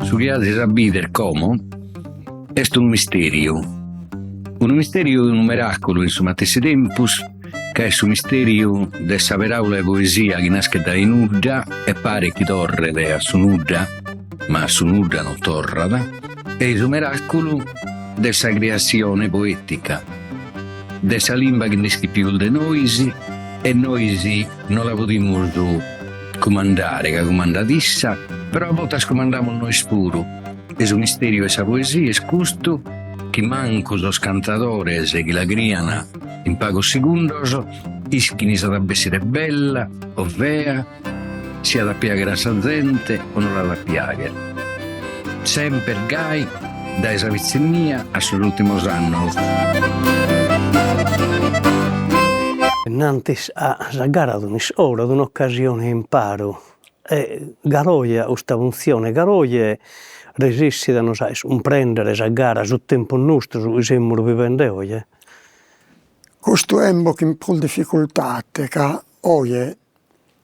Su chi azis a bider como est unu misteriu, unu misteriu e unu meraculu in su matessi tempus, ca est su misteriu de sa peraula 'e poesia chi naschet dae nudda e paret chi torret a su nudda, ma a su nudda non torrat, e su meraculu de sa criassione poetica, de sa limba chi nd'ischit pius de nois e nois no la podimus cumandare ca cumandat issa, però a bortas cumandamus nois puru e su misteriu 'e sa poesia est custu chi mancu sos cantadores chi la crian in pagos segundos ischin si at a bessire bella o fea, si at a piagher a sa zente o no l'at a piagher. Semper gai dae sa pitzinnia a sos ultimos annos. Innantis a sa gara de un'issoro, de un'ocasione 'e imparu e galu oje custa funtzione galu oje resessit a nos fagher cumprendere sa gara, su tempus nostru, su chi semus vivende oje? Custu emmo chin prus difficultade ca oje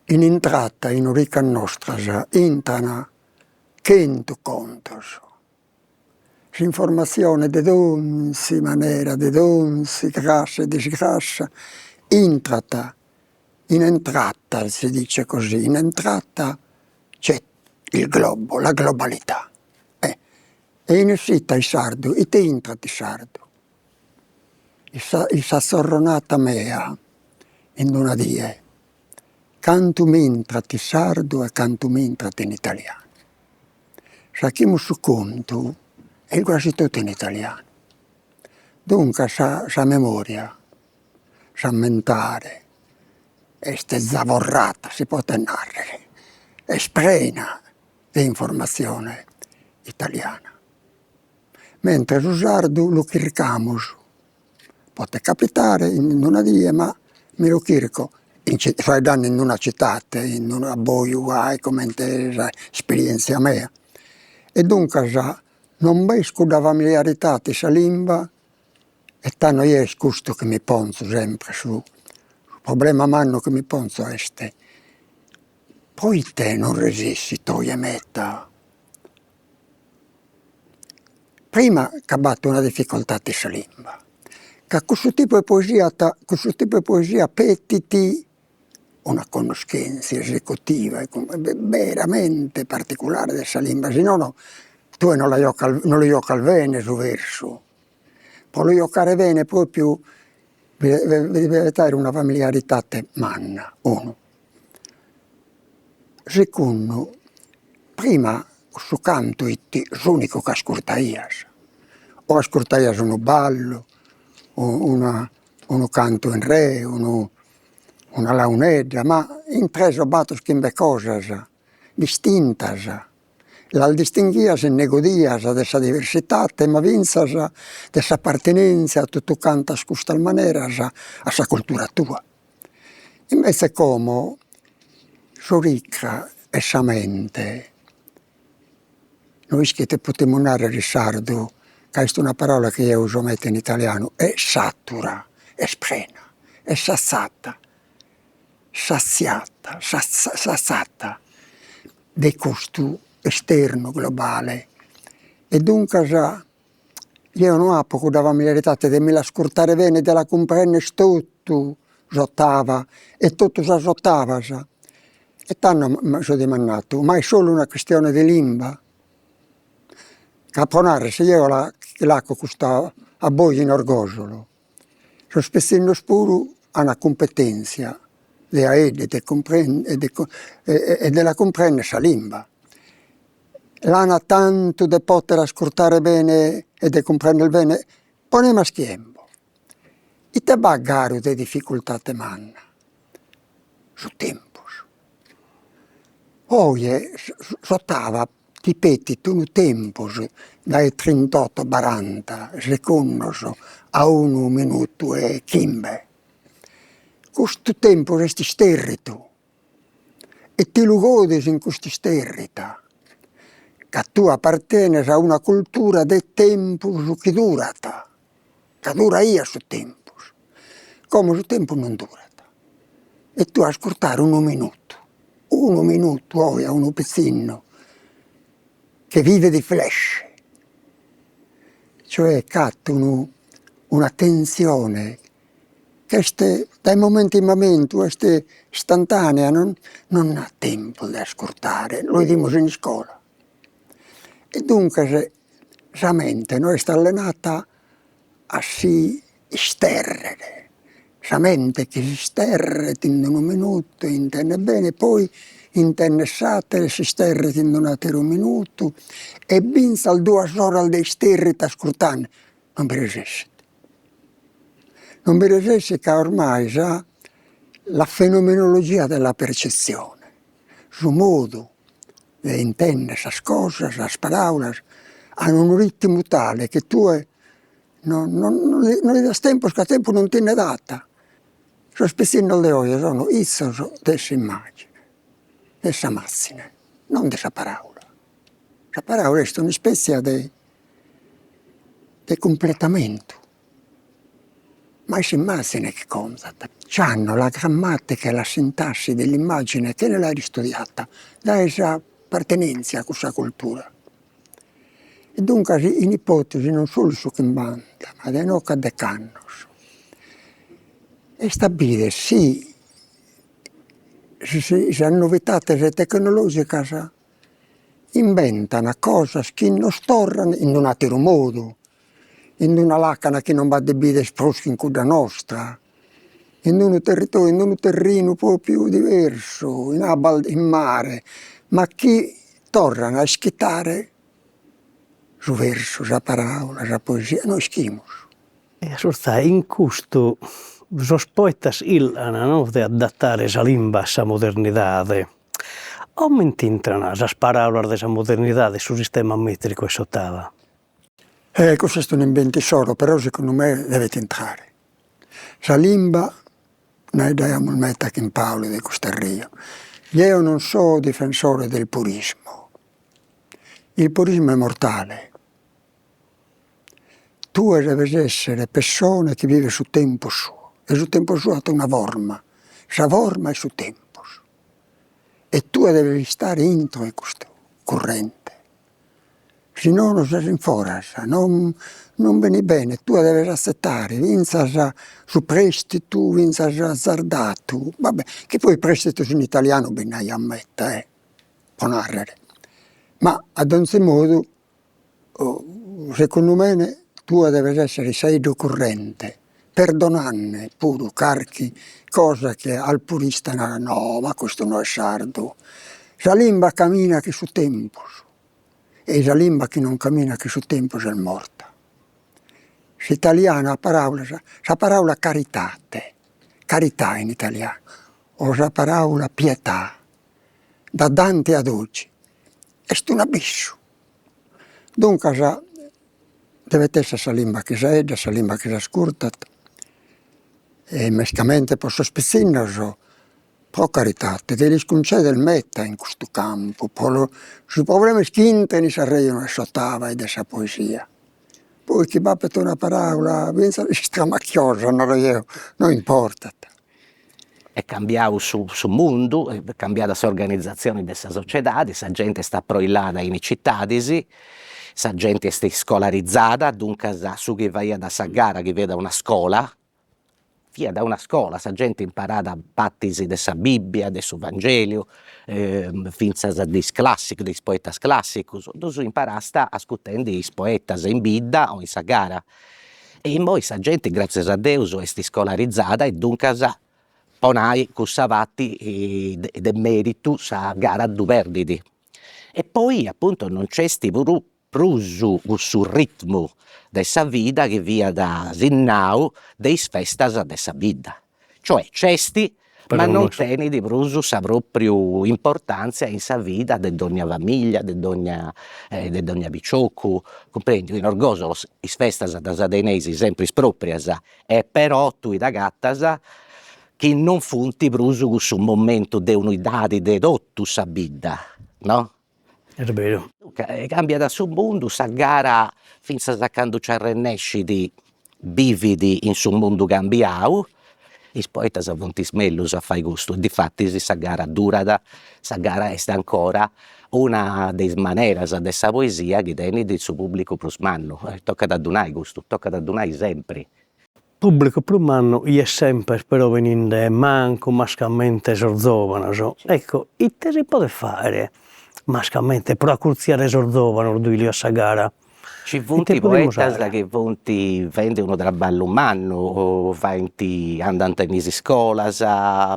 in intrata in oricas nostras intran chentu contos, s'informatzione de donzi manera, de donzi grassa e disgrassa intrat in entrata, si dice così, in entrata c'è il globo, la globalità e e in essida in sardu ite intrat in sardu? In sa in sa zorronada mea in d'una die cantu m'intrat in sardu e cantu m'intrat in italianu. Si 'achimus su contu est guasi totu in italianu, duncas sa sa memoria, s'ammentare est zavorrata, si potet narrer, est prena de informatzione italiana, mentres su sardu lu chircamus Potet capitare in una die ma mi lu chirco in faeddende in una citate, in unu abboju gai comente sa esperienzia mea e duncas non b'est cudda familiaridade in sa limba e tando eo est custu chi mi ponzo sempre su problema mannu chi mi ponzo est, proite non resessit oje meda Prima ca b'at una difficoltade in sa limba, ca cussu tipu 'e poesia cussu tipu 'e poesia petit una connoschenzia esecutiva e veramente particulare de sa limba, si nono tue non la jocas non lu jocas bene su versu, pro lu jocare bene propriu bi devet aer una familiaridade manna, unu. Segundu, prima su cantu 'it s'unicu chi ascurtaias, o ascurtaias unu ballu, una unu cantu in re, unu una launedda, ma in tres o battor chimbe cosas distintas, las distinghias e nde godias de sa diversitate, ma finzas de s'appartenenzia a totu cantas custas maneras a sa cultura tua. Invece como s'oricra e sa mente, no isco ite potimus narrer in sardu, ca est una paraula chi eo uso meda in italianu, est satura, est prena, est sazzata, saziata, sazzata de custu esternu globale e duncas Jeo no apo cudda familiaridade de mi l'ascurtare bene, de la cumprender totu s'ottava e totu sas ottavas, e tando mi so dimandadu, ma est solu una chistione de limba? Ca pro narrer si jeo la l'aco custa abboju in Orgosolo, sos pitzinnos puru an cumpetenzia de 'aeddu e de e de la cumprender sa limba L'an tantu de poter ascurtare bene e de cumprender bene, ponemas chi emmo. Ite b'at galu de dificultade manna? Su tempus. Oje s'ottava ti petit unu tempus dae trintotto baranta segundos a unu minutu e chimbe. Custu tempus est isterridu E ti lu godis in cust'isterrida, ca tue apartenes a una cultura de tempus chi durat, ca duraiat su tempus, como su tempus non durat e tue ascurtare unu minutu, unu minutu oe a unu pitzinnu. Che vive di flash, cioè ch'at unu una tensione ch'est dae momentu in momentu, est istantanea, non non at tempus de ascurtare, lu 'idimus in iscola. E duncas sa mente no est allenata a si isterrere, sa mente chi s'isterret in d'unu minutu intendet bene, poi intendet s'atteru e s'isterret in d'un'atteru minutu e finzas duas oras de isterrida ascurtende, non bi resessit, non bi resessit ca ormai sa la fenomenologia della percezione, su modu de intender sas cosas, sas paraulas, an unu ritmu tale chi tue non non non li das tempus ca tempus non ti nde dat. Sos pitzinnos de oe sono 'izos de s'immagine, de sa mazzine, non de sa paraula. Sa paraula est un'ispessia de de cumpletamentu Ma est s'immazine chi contat. C'hanno la grammatica e la sintassi dell'immagine chene l'aer istudiata dae sa partenenzia a cussa cultura. E duncas in ipotesi non solu su chimbanta, ma de inoghe a dech'annos, est a bider si si sas novidades tecnologicas imbentan cosas chi nos torran in un'atteru modu in d'una lacana chi non b'at de bider prus chi in cudda nostra, in unu territoriu, in unu terrinu propriu diversu, in abbas in mare, ma chi torran a ischitare su versu, sa paraula, sa poesia, no ischimus. E ascurta, in custu sos poetas 'illan no de adattare sa limba a sa modernidade, comente intran sas paraulas de sa modernidade in su sistema metricu 'e s'ottava? E cussu est un'imbentu issoro, però segundu me devet intrare. Sa limba, faeddaiamus meda chin Paulu de custu arreju, jeo non so difensore del purismo, il purismo è mortale, tue deves essere pessone chi vivet su tempus suo, e su tempus suo at una forma, sa forma est su tempus, e tue deves istare intro 'e custu currente Si nono ses in foras, non non benit bene, tue deves atzetare finzas su prestitu, finzas s'azardatu, va bè, chi poi prestitos in italianu bi nd'aiat meda e pro narrer, ma a donzi modu segundu mene tue deves essere s'aeddu currente, perdonande puru carchi cosa chi al purista narat no ma custu no est sardu, sa limba caminat chin su tempus e sa limba chi non caminat chin su tempus est morta. S'italianu at paraulas, sa paraula caritate, carità in italianu, o sa paraula pietà, da Dante ad oggi, est un'abissu. Duncas devet esser sa limba chi s'aeddat, sa limba chi s'ascurtat e mescamente pro sos pitzinnos Pro caritate, ti lis cuncedes meda in custu campu, pro su problema est chi intren in s'arrejonu 'e s'ottava e de sa poesia, poi chi b'apet una paraula finzas istramacchiosa, naro jeo, no importat. Est cambiau su su mundu, est cambiada s'organizatzioni de sa sociedadi, sa genti est aproillada in is citadis, sa genti est iscolarizada, duncas su chi faiat sa gara chi fiat una scola Fiat una scola, sa genti imparat partis de sa Bibbia, de su Vangeliu, fintzas de is classicus, de is poetas classicus, ddus imparast ascurtendi is poetas in bidda o in sa gara. E immoi sa genti, gratzias a Deus, est iscolarizada e duncas po nai cussa parti de meritu sa gara ddu perdit. E poi appuntu non nc'est puru prus cussu ritmu de sa vida chi fiat sinnau de is festas de sa bidda, cioè nc'est ma non tenit prus sa propriu importanzia in sa vida de dogna familia, de dogna de dogna piciocu, cumprendiu, in Orgosolo is festas ddas teneis sempri is proprias e però tui t'agatas chi non funt prus cussu momentu de unidadi de totu sa bidda, no Est beru. Cambiat su mundu, sa gara finzas a candu nci arrennescit bivit in su mundu cambiau, is poetas funt is mellus a fai custu, difatis sa gara durat, sa gara est ancora una de is maneras de sa poesia chi tenit su pubblicu prus mannu, tocat a ddu nai custu, tocat a ddu nai sempri. Pubblicu prus mannu chi est semper però beninde mancu, mascamente sos zovanos. Ecco, ite si podet fagher mascamente pro acurtziare sos zovanos, Duilio, a sa gara? Ci funt poetas chi funt fendi unu traballu mannu, faint, andant in is iscolas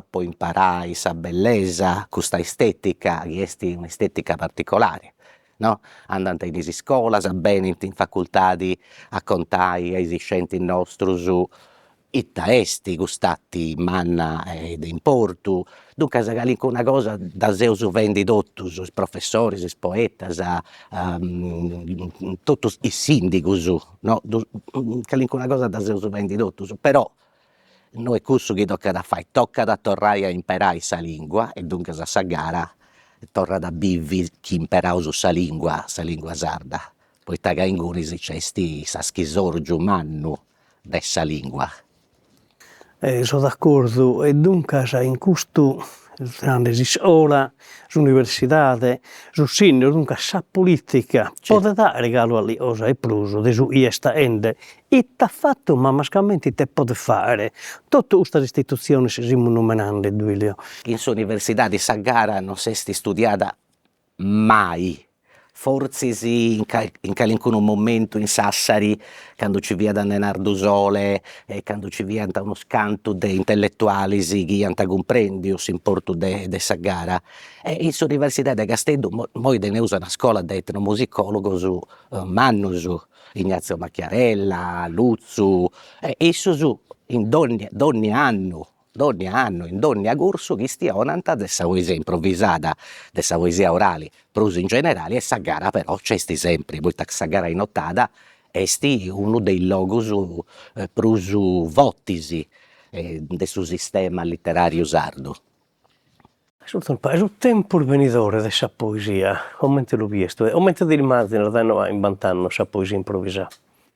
po imparai sa bellesa, custa estetica chi est un'estetica particolari, no, andant in is iscolas, benint in facultadi a contai a is scientis nostrus Ita est cust'arti manna e de importu? Duncas calincuna cosa dda seus fendi totus, is professoris, is poetas, totus is sindigus, no, calincuna cosa dda seus fendi totus, però no est cussu chi tocat a fai, tocat a torrai a imperai sa lingua e duncas sa gara torrat a bivi chi imperaus sa lingua, sa lingua sarda, poita ca ingunis nc'est s'aschisorgiu mannu de sa lingua. So d'acordu e duncas in custu grande s'iscola, s'universidade, su sindigu, duncas sa politica podet aere galu calchi cosa 'e prus de su chi est aende, ite at fatu ma mascamente ite podet fagher, totu custas istitutziones chi semus numenande Duilio. In s'universidadi sa gara non s'est istudiada mai, fortzis in in calincunu momentu in Sassari, candu nci fiat Nenardu Sole e candu nci fiant unus cantu de intelletualis chi iant cumprendiu s'importu de de sa gara. E in s'universidadi de Casteddu immoi teneus una scola de etnomusicologus mannus, Ignazio Macchiarella, Lutzu, e issus in donni donni annu Dònnia annu, in dònnia cursu chistionant de sa poesia improvisada, de sa poesia orali prus in generali e sa gara però nc'est sempri, poita sa gara in otada est unu de is logus prus fortis de su sistema literariu sardu. Su tempus benidore de sa poesia, comente lu bies tue, comente t'immazinas dae inoghe a chimbant'annos sa poesia improvisada?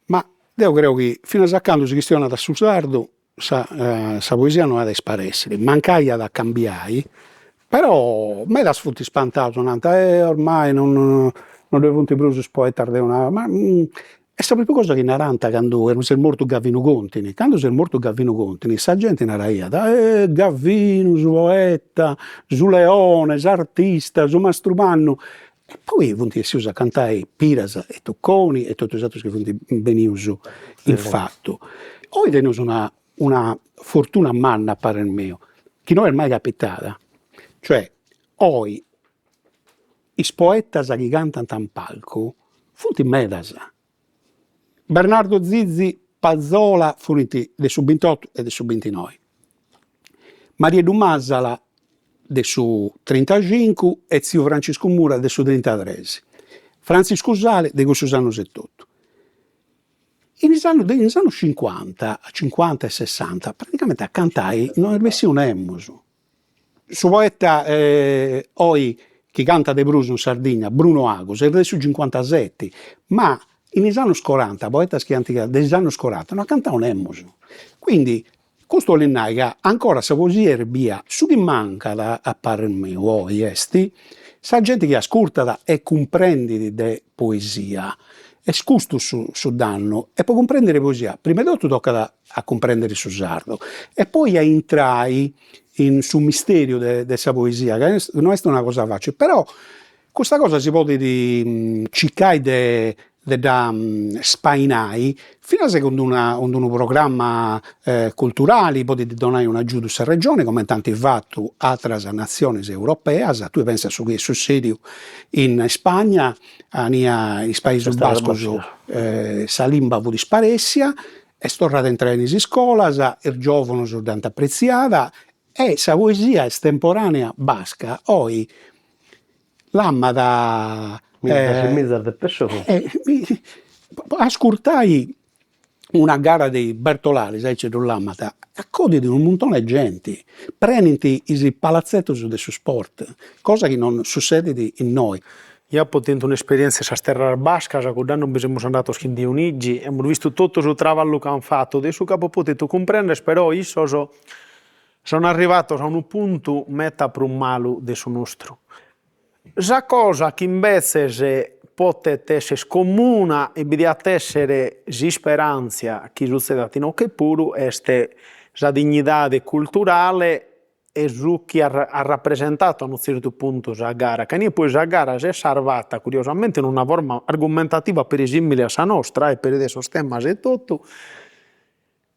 Ma deo creo chi finas a cando si chistionat su sardu sa sa poesia no at a isparessiri, mancai at a cambiai, però medas funt ispantaus, nant eh ormai non non ddoi funt prus is poetas de una ma est sa propriu cosa chi narant candu s'est mortu Gavinu Contini, candu s'est mortu Gavinu Contini sa genti naraiat eh Gavinu su poeta, su leone, s'artista, su mastru mannu, e poi funt essius a cantai Piras e Tucconi e totus is aterus chi funt benius in fatu. Oi teneus una una fortuna manna a parrer miu, chi no est mai capitada, cioè oi is poetas chi cantant in palcu funt medas, Bernardo Zizi, Pazzola funt de su bintotu e de su bintinoi, Marieddu Masala de su trintacincu e tziu Franciscu Mura de su trintatres, Franciscu Sale de cussus annus etotu. In is annus in is annus cincuanta, cincuanta e sessanta, praticamenti a cantai no est bessiu nemus. Su poeta oi chi cantat de prus in Sardigna, Bruno Agus, est de su cincuantaseti, ma in is annus coranta, poetas chi ant de is annus coranta no at cantau nemus. Quindi custu 'olit nai ca ancora sa poesia est bia, su chi mancat a parrer miu oi est sa genti chi ascurtat e cumprendit de poesia, est custu su su dannu e po cumprendiri poesia prima 'e totu tocat a cumprendiri su sardu e poi a intrai in su misteriu de de sa poesia ca no est una cosa facili, però custa cosa si podit circai de de dda spainai finas cun d'una cun d'unu programma culturali, podit donai un'agiudu sa Regioni cumenti ant fatu ateras natzionis europeas, tui pensa a su chi est sussediu in Spagna, ania in is Paisus Bascus sa limba fut sparessia Est torrada a intrai in is iscolas, is giòvunus dd'ant apretziada e sa poesia estemporanea basca oi l'amat Mizas e mizas de pessones. Po ascurtai una gara de is bertolaris, aici ddus lamant, acodit unu muntoni 'e genti, prenint is palatzetus de su sport, cosa chi non sussedit innoi. Eo apo tentu un'esperientzia in sas terras bascas, cudd'annu bi semus andados chin Dionigi e amus bistu totu su traballu chi an fatu, de su chi apo potidu cumprender però issos son arrivados a unu puntu meta prus malu de su nostru. Sa cosa chi imbetzes potet esser comuna e bi diat esser s'isperantzia chi sutzedat inoche puru est sa dignidade culturale e su chi at rapresentatu a unu tzertu puntu sa gara, ca inie poi sa gara s'est sarvata curiosamente in una forma argumentativa peri simile a sa nostra e peri de sos temas e totu,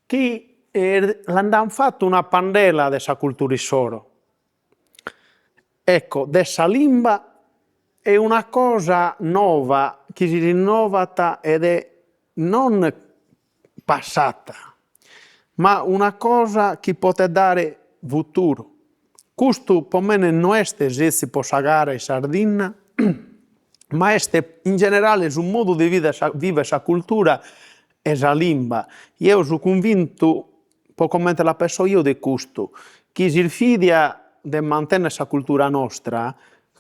chi nd'ant fatu una pandela de sa cultura issoro. Ecco, de sa limba est una cosa nova chi si rinnovat ed est non passata, ma una cosa chi potet dare futuru. Custu po mene no est setzi po sa gara in Sardinna, ma est in generale su modu de viver sa cultura e sa limba. Jeo so cunvintu Po comente la penso jeo de custu, chi s'isfidia de mantenner sa cultura nostra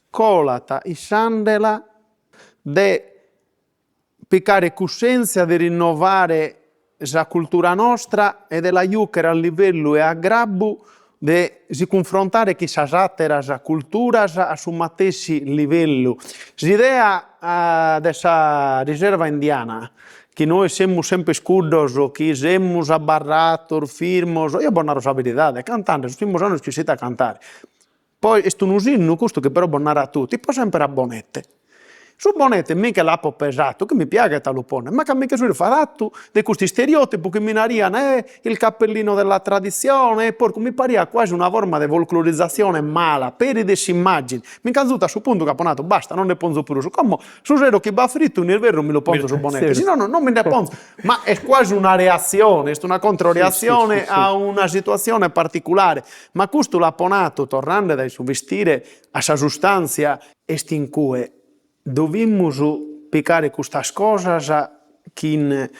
colat in s'andela de picare cussèntzia de rinnovare sa cultura nostra e de la jucher a livellu e a grabbu de si cunfrontare chin sas àteras culturas a su matessi livellu. S'idea de sa riserva indiana chi nois semus semper cuddos chi semus abarrados firmos, eo bos naro sa beridade, cantande sos primos annos chi so essidu a cantare, poi est unu sinnu custu chi però bos naro a totu, ipo semper a bonette, su bonette mi che l'apo pesadu, chi mi piaghet a lu ponner, ma ca mi che so irfadadu de custu isteriotipu chi mi narian eh il cappellino della tradizione e porcu, mi pariat quasi una forma de folclorizzazione mala, peri de s'immagine, mi nch'an zutu a su puntu chi apo nadu basta, non nde ponzo prus, como Su sero chi b'at fritu in isverru mi lu ponzo su bonete, si nono non mi nde ponzo, ma est quasi una reatzione, est una controreatzione a una situatzione particulare, ma custu l'apo natu torrende dae su vestire a sa sustantzia, est in cue dovimus picare custas cosas chin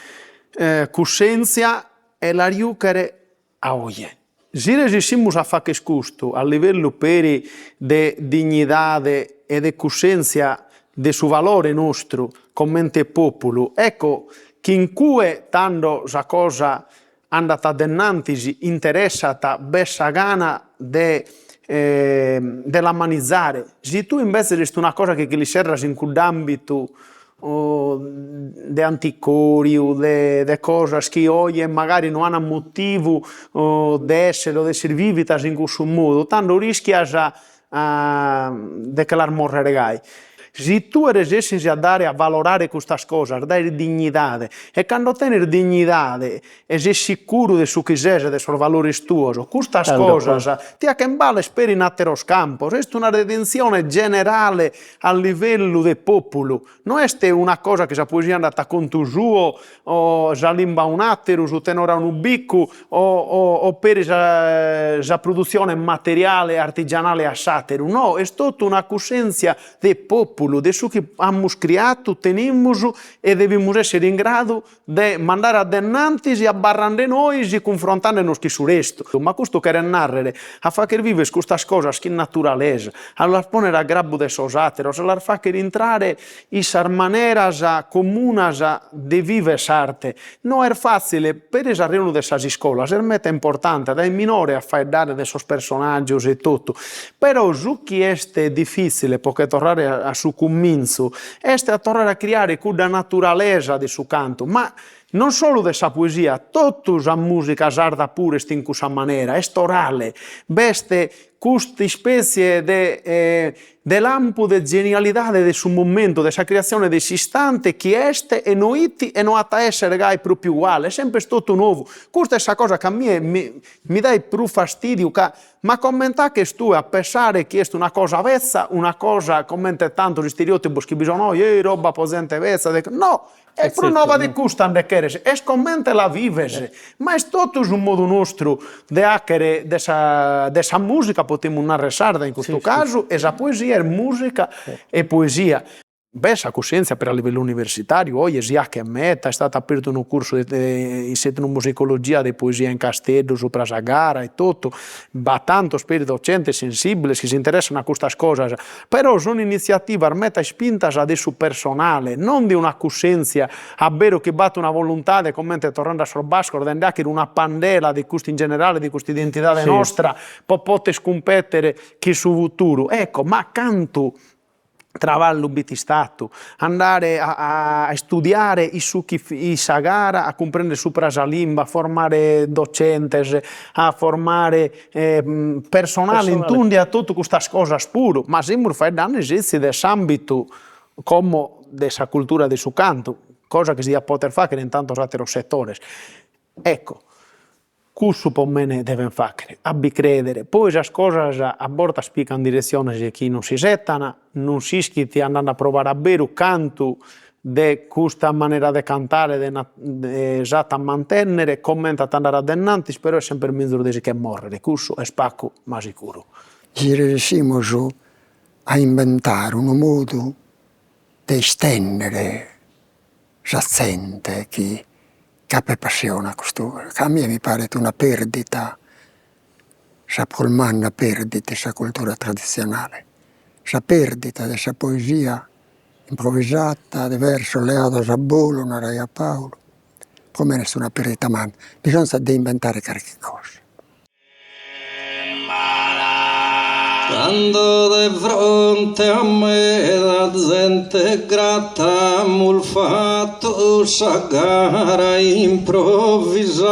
cussentzia e las juchere a oje. Si resissimus a fagher custu a livellu peri de dignidade e de cussèntzia de su valore nostru comente pòpulu, ecco chi in cue tando sa cosa andat a dennantis, interessat, b'est sa gana de de la manizare. Si tue imbetzes est una cosa chi che l'isserras in cudd'ambitu de anticoriu, de de cosas chi oje magari no an motivu de esser o de esser vividas in cussu modu, tando rischias de che las morrer gai. Si tue resessis a dare a valorare custas cosas, dais dignidade, e cando tenes dignidade e ses sicuru de su chi ses e de sos valores tuos, custas cosas ti achen bales peri in àteros campos, est una redentzione generale a livellu de pòpulu, no est una cosa chi sa poesia andat a contu suo o sa limba a un'àteru, su tenore a unu bicu o o peri sa sa produtzione materiale e artigianale a s'àteru, no, est totu una cussèntzia de pòpulu, de su chi amus criatu, tenimus e devimus èssere in gradu de mandare a denantis abarrande nois cunfrontande·nos chin su restu. Ma custu cheret nàrrere a fagher viver custas cosas chin naturalesa, a las pònnere a grabbu de sos àteros, a las fagher intrare in sas maneras comunas de viver s'arte. No est fàtzile, peri s'arreonu de sas iscolas est meta importante, dae minore a faeddare de sos personàgios e totu, però su chi est difìtzile, pro che torrare a su cumintzu, Est a torrare a criare cudda naturalesa de su cantu, ma non solu de sa poesia, totu sa mùsica sarda puru est in cussa manera, est orale, b'est custa ispètzie de de lampu de genialidade de su momentu, de sa criatzione de s'istante chi est e no it e no at a èssere gai pròpiu uguale, est semper totu nou. Custa est sa cosa chi a mie mi mi dait prus fastìdiu ca Ma comente aches tue a pessare chi est una cosa betza, una cosa comente tantos istereotipos chi bi sono oje, ei roba po zente betza, no, e prus nova de custa nde cheres, est comente la vives, ma est totu su modu nostru de achere de sa de sa musica, potimus narrer sarda in custu casu, e sa poesia est musica e poesia. B'est sa cussèntzia peri a livellu universitàriu, oje si achet meta, est istatu apertu unu cursu de in s'etnomusicologia de poesia in Casteddu supra sa gara e totu, b'at tantos peri docentes sensìbiles chi s'interessant a custas cosas, però sun initziativas meta ispintas de su personale, non de una cussèntzia, a beru chi b'at una voluntade, comente torrende a sos bascos, de nde achere una pandela de custu in generale, de custa identidade nostra, po poter cumpètere chin su futuru, ecco, ma cantu. Traballu b'it istatu, andare a istudiare in su chi fit sa gara, a cumprender supra sa limba, a formare docentes, a formare personale in tundu a totu custas cosas puru, ma semus faeddende setzi de s'ambitu como de sa cultura de su cantu, cosa chi si diat poder fagher in tantos ateros setores. Ecco, Cussu po mene deven fàghere, a bi crèdere. Poi sas cosas a bortas pican diretziones chi non s'isetan, non s'ischit andende a provare a beru cantu de custa manera de cantare de s'at a mantènnere, comente at a andare a denantis, però est semper menzus de si che mòrrere, cussu est pagu ma sicuru. Si resessimus a imbentare unu modu de istènnere sa zente chi C'apet passione a custu, ca a mie mi paret una perdita, sa prus manna perdita in sa cultura traditzionale, sa perdita de sa poesia improvisata, de versos leados a bolu, naraiat Paulu, pro mene est una perdita manna, bisonzat de imbentare carchi cosa. Cando de fronte a meda zente grata amus fatu sa gara improvisada.